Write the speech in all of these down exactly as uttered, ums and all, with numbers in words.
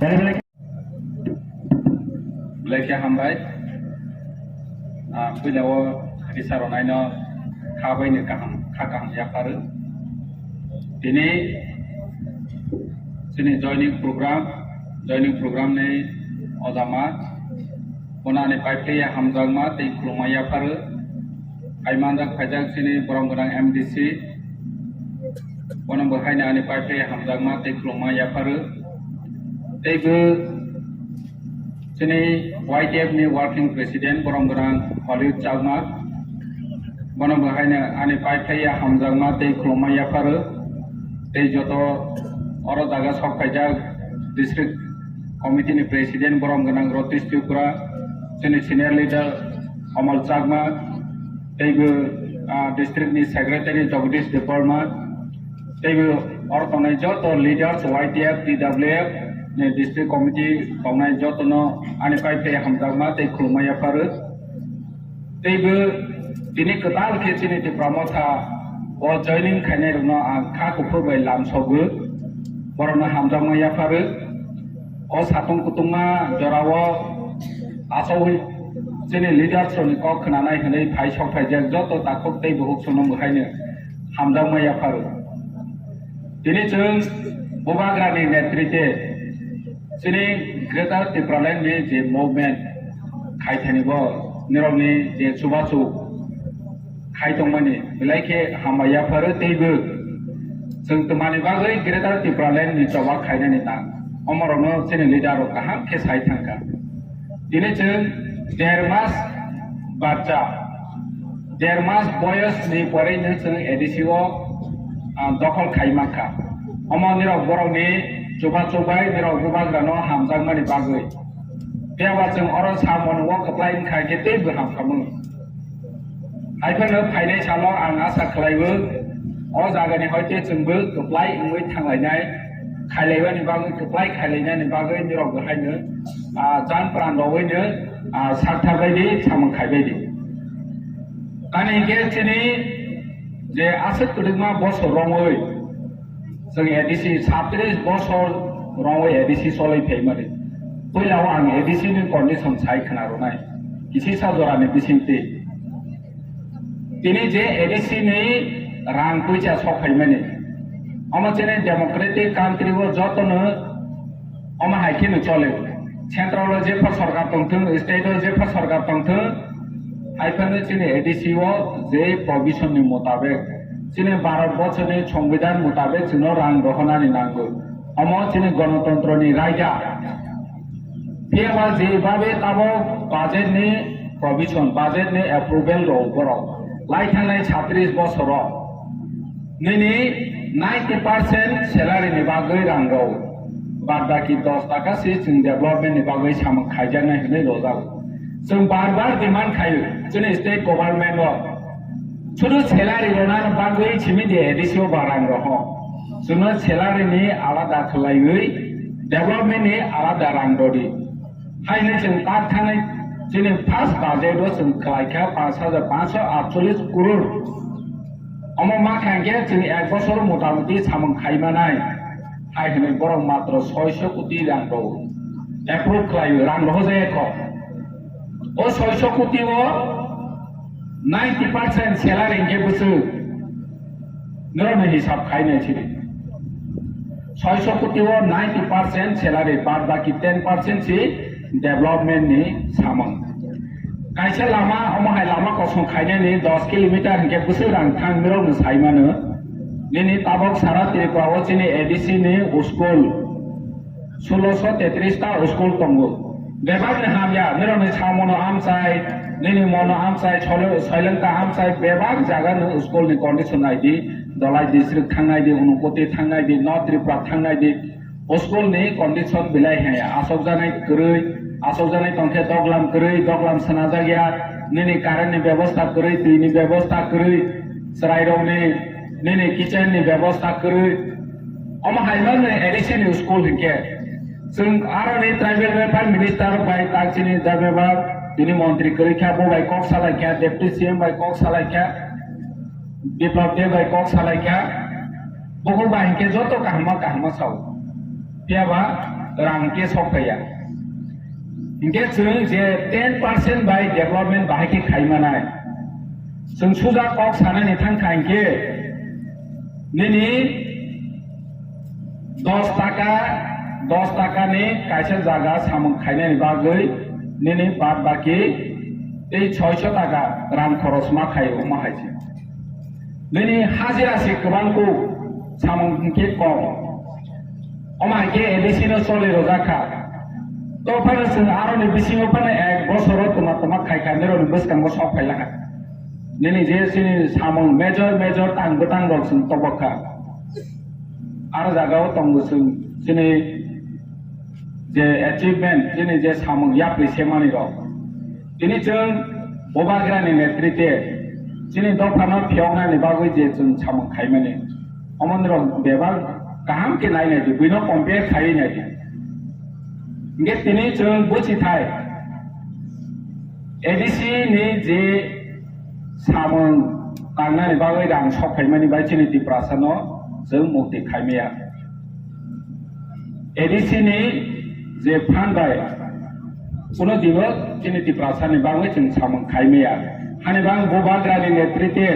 Belai khe hambai. Ah, puila o risa rwnaino kha baino kaham, kha kaham yapharo. Tini chini joining program, joining program ni ojama, bono ani paiphlaiya hamjakma tei khulumma yapharo. Phaimanjak phaijak chini borom gwnang M D C, bono bo haino ani paiphlaiya hamjakma tei khulumma yapharo. Tei bo chini Y T F ni working president borom gwnang Hollywood Chakma, bono bo haino ani paiphlaiya hamjakma tei khulumma yapharo. Tei joto oro jaga sok phaijak district committee ni president borom gwnang Ratish Tripura, chini senior leader Amal Chakma, tei bo, ah, district ni secretary Jagdish Debbarma, tei bo oro tongnai joto leaders Y T F, T W F ni district committee tongnai jotono ani paiphlaiya hamjakma tei khulumma yapharo. Tei bo tini kwtal khe chini Tipra Motha o joining khainai rokno ang kha kuphur bai lamsogo, borokno hamjakma yapharo. O satung kutungma jorao achawi chini leaders rokni kok khwnanai hwnwi phai sok phaijak joto takhuk tei bukhuk chwngno mwkhaino hamjakma yapharo. Tini chwng Bubagrani netrite chini Greater Tipraland ni je movement khaithani bo nirokni je chubachu khai tongmani belai khe hambai yapharo teibo chwng twmani bagwi Greater Tipraland ni choba khainani nang omorokno chini leader rok kaham khe sai thangkha. Tini chwng der mas bacha, der mas boyos ni pore no chwng A D C o, ah, dokhol khai mankha. Omo nirok borok ni chuba chubai nirok Bubagra no hamjakmani bagwi. Phiya ba chwng oro samung o kwplai wngkha khe teibo hamkhamu. Haiphano phainai salo ang asa khlaiwi o jagani hoite chwngbo kwplai wngwi thanglainai, khailaibani bagwi kwplai khailainani bagwi nirok bo haino, ah, jan pran rogwino, ah, sakthar baidi samung khaibaidi. Ani hinkhe chini je aswk kwdwkma bosor romwi chwng A D C satris bosor romwi A D C cholwi phaimani. Puila o ang A D C ni condition sai khna rwnai. Kisisa jorani bisingtwi. Tini je A D C ni rang puisa sok phaimani. Omo chini democratic country o jotono omo hai kheno chole. Central o jepha sorkar tongthwng, state o jepha sorkar tongthwng, hai phano chini A D C o je provision ni motabek, chini Bharat borso ni Songbidan motabek chwngno rang rohonani nango. Omo chini gonotontro ni raida. Phiya ba je babe tabok budget ni provision, budget ni approval rok borok lai thangnai satris bosoro nini ninety percent salary ni bagwi rang rok, bad baki dos taka se chwng development ni bagwi samung khaijaknai hwnwi rojak. Chwng bar bar demand khaio chini state government o, sudu salary rwna bagwi simi de A D C o ba rang roho. Chwngno salary ni alada khwlaiwi development ni alada rang rodi. Haino chwng tak thani chini first budget o chwng khlaikha panch hajar panchsho atcholish crore. Omo ma kha hwnkhe chwng ek bosor motamuti samung khaimanai. Hai hwnwi borok matro soisho koti rang rw approve khlaio, rang rw jaya kho. O soisho koti o ninety percent salary hwnkhe bwswk norokni hisab khainai chini. Soisho koti o ninety percent salary, bad baki ten percent si development ni samung. Kaisa lama, omo hai lama kosong khainani dos kilometer hwnkhe bwswk rang thang nirokno saimano. Nini tabok sara Tripura o chini A D C ni school, sulosho tetris ta school tongo. Bebak ni hamya, nirokni samono amchai, nini mono amchai, sole-, soilengta amchai, bebak jaga no school ni condition naidi, Dholai district thangnai di, Unakoti thangnai di, North Tripura thangnai di, school ni condition belai hai, asokjanai kwrwi, asokjanai tongkhe doglam kwrwi, doglam swnajak ya, nini current ni bebosta kwrwi, twi ni bebosta kwrwi, chwrairokni nini kitchen ni bebosta kwrwi. Omo hai mano A D C ni school hinkhe. Chwng aroni tribal welfare minister bai tak chini da bebak, tini montri kwrwi kha, bo bai kok salai kha, deputy C M bai kok salai kha, Biplab Deb bai kok salai kha. Bukhuk bai hinkhe joto kahama kahama sao. Phiya ba rang khe sok phaiya. Hinkhe chwng je ten percent bai development bahai khe khai manai. Chwng suja kok sanani thang kha hinkhe nini dos taka, dos taka ni kaisa jaga samung khainani bagwi nini bad baki tei soiso taka rang khoros ma khai, omo hai se. Nini hajira se kwbang kuk, samung hwnkhe kom. Omo hai khe A D C no choli rwjak kha. To phano chwng aroni bisingo phano ek bosoro tuma tuma khai kha, nirokni bwskango sok phai lakha. Nini je chini samung major major tang bwtang rok chwng tobok kha. Aro jagao tongo chwng chini je achievement, chini je samung yapri se manwi rok. Tini chwng Bubagrani netrite chini dophano phiyoknani bagwi je chwng samung khaimani, omonirok bebak kaham khe nai nai di, buino compare khaiwi nai di. Hinkhe tini chwng buchi thai, A D C ni je samung tangnani bagwi rang sok phaimani bai chini Tiprasano chwng mukti khaimaya. A D C ni je phan bai kuno dibo chini Tiprasani bagwi chwng samung khaimaya. Hani bang Bubagrani netrite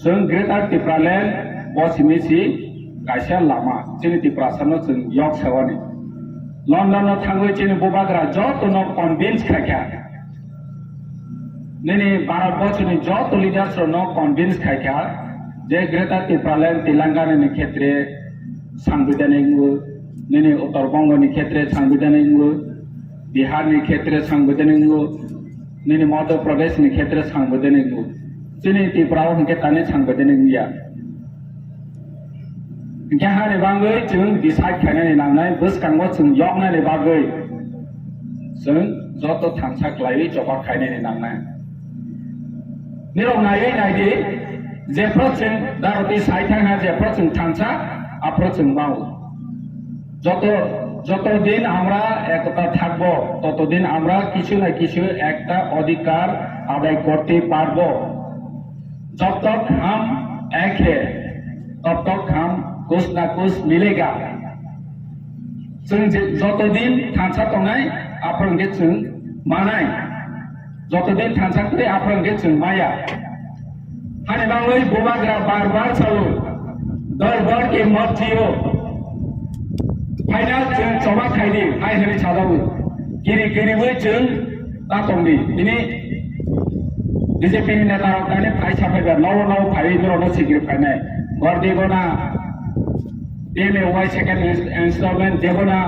chwng Greater Tipraland bo simi si kaisa lama chini Tiprasano chwng yok sewani. London no thangwi chini Bubagra jotono convince khaikha. Nini Bharat borsoni joto leaders rokno convince khaikha je Greater Tipraland Telangana ni khetre sangbidanik wngo, nini Uttar Bongo ni khetre sangbidanik wngo, Bihar ni khetre sangbidanik wngo, nini Madhya Pradesh ni khetre sangbidanik wngo. Chini Tripura o hwnkhe tani sangbidanik wngya. Hinkhe hani bagwi chwng decide khainani nangnai, bwskango chwng yoknani bagwi chwng joto thansa khlaiwi choba khainani nangnai. Nirok naiwi naidi, jephru chwng daroti sai thangha, jephru chwng thansa, aphru chwng mao. যত যতদিন আমরা একতা থাকব, ততদিন আমরা কিছু না কিছু একটা অধিকার আদায় করতে পারব। जब तक हम एक है, तब तक हम कुछ ना कुछ मिलेगा। Chwng je, joto din thansa tongnai, aphuru hwnkhe chwng manai. Joto din thansa kwrwi, aphuru hwnkhe chwng maya. Hani bagwi Bubagra bar bar sao, "Dar dar ke mat jiyo." Phaina chwng choba khaidi, hai hwnwi sajago. Kiri kiriwi chwng ta tongdi. Tini B J P ni neta rok tani phai saphaiba, nowo nowo phaiwi norokno sikiri phainai. Ghor debo na, P M A Y second ins-, installment debo na,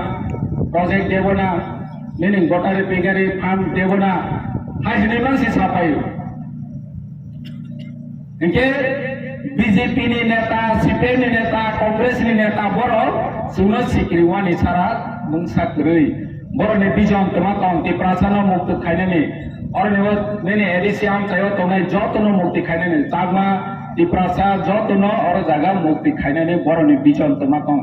project debo na, nini gotari pingari fund debo na, hai hwnwi mansi saphaio. Hinkhe B J P ni neta, C P M ni neta, Congress ni neta borok chwngno sikiri wani sara mungsa kwrwi. Borokni vision twma tong Tiprasano mukti khainani. Oroni o nini A D C amchaio tongnai jotono mukti khainani. Chakma, Tiprasa jotono oro jaga mukti khainani borokni vision twma tong.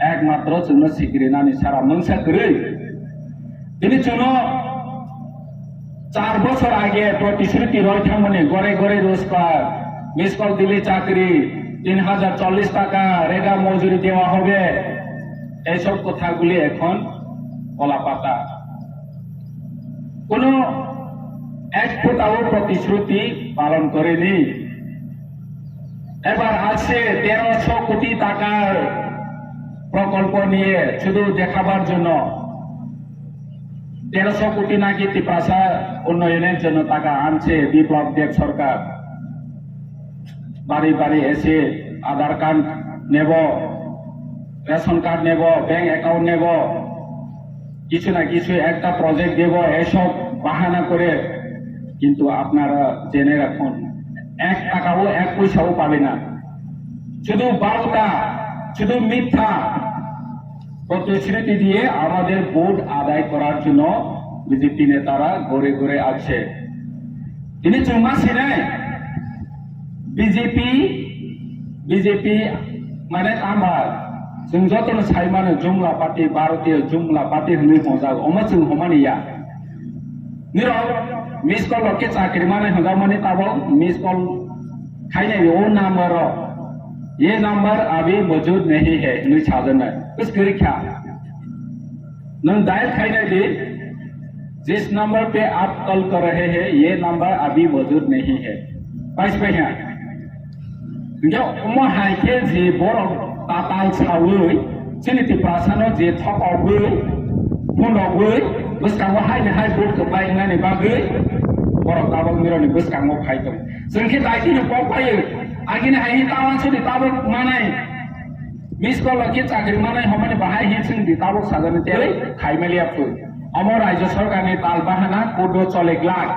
Ekmatro chwngno sikiri nani sara mungsa kwrwi. Tini chwngno char bochor age protishruti roi thangmani gore gore roskar, miss call dile chakri, tin hajar chollish taka rega mojuri dewa hobe, এইসব কথাগুলি এখন কলাপাতা। কোনো এক ফুটাও প্রতিশ্রুতি পালন করেনি। এবার আসছে তেরোশো কোটি টাকার প্রকল্প নিয়ে শুধু দেখাবার জন্য। তেরোশো কোটি নাকি তিপ্রাসা উন্নয়নের জন্য টাকা আনছে বিপ্লব দেব সরকার। বাড়ি বাড়ি এসে আধার কার্ড নেব, রেশন কার্ড নেব, ব্যাংক অ্যাকাউন্ট নেব, কিছু না কিছু একটা প্রজেক্ট দেব, এসব বাহানা করে। কিন্তু আপনারা জেনে রাখুন, এক টাকাও, এক পয়সাও পাবে না। শুধু বারোটা, শুধু মিথ্যা প্রতিশ্রুতি দিয়ে আমাদের ভোট আদায় করার জন্য বিজেপি নেতারা ঘুরে ঘুরে আসছে। Tini chwng ma sinai, B J P, B J P mane tama, chwng jotono sai mano jumla party, Bharatiya jumla party hwnwi hwnjak, omo chwng homani ya. Nirok miss call rok khe chakri mani hwnjakmani tabok miss call khainai o number rok. Ye number abhi mojud nahi hai hwnwi sajaknai. Kwchwrwi kha. Nwng dial khainai di, jis number pe aap call kar rahe hai, ye number abhi maujud nahi hai. Pais pai ha. Hinkhe omo hai khe je borok tatal sawi, chini Tiprasano je thok ogwi, phone ogwi, bwskango haini hai vote kwplai wngnani bagwi, borok tabok nirokni bwskango phai tongo. Chwng khe daitino kok paio, agini hai tawan sudi tabok manai. Miss call o khe chakri manai hwnmani bahai hin chwng di tabok sajani tei khai maliya phu. Omo Rajya Sarkarni tal bahana court o chole glak.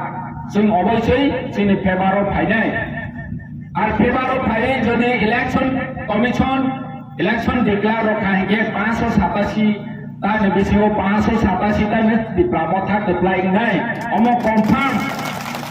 Chwng oboisoi chini favor o phainai. Ar favor o phaiwi jodi election commission election declare rok kha hinkhe pancho satasi tani bisingo pancho satasi tani Tipra Motha kwplai wngnai. Omo confirm.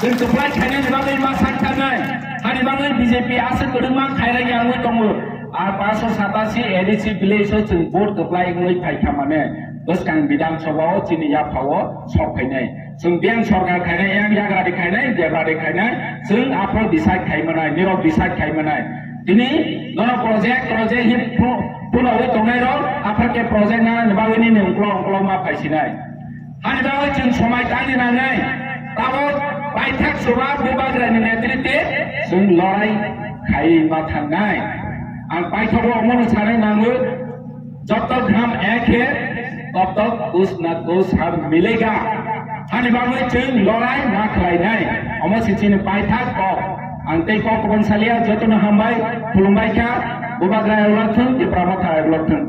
Chwng kwplai khainani bagwi ma sak thanai. Hani bagwi B J P aswk kwrwngma khairang yangwi tongo. Ar pancho satasi A D C village o chwng vote kwplai wngwi phaikha mane, bwskang Bidhan Sabha o chini yapha o sok phainai. Chwng biyang sorkar khainai, yang yagra di khainai, debra di khainai, chwng aphro decide khai manai, nirok decide khai manai. Tini nono project, project hi phu-, phunogwi tongnai rok, aphar khe project nanani bagwi nini ungklo ungklo ma phaisinai. Hani bagwi chwng somai tangni nangnai. Tabok paithak Subha Bubagrani netritwe chwng lorai khaiwi ma thangnai. Ang paithago omono sanai nango, "Jab tak hum ek hai, tab tak kuch na kuch hum milega." Hani bagwi chwng lorai ma khlainai. Omo se chini paithak kok. Ang tei kok kubun salia, jotono hambai, khulumbai kha, Bubagra ayuk lak thung, Tipra Motha ayuk lak thung.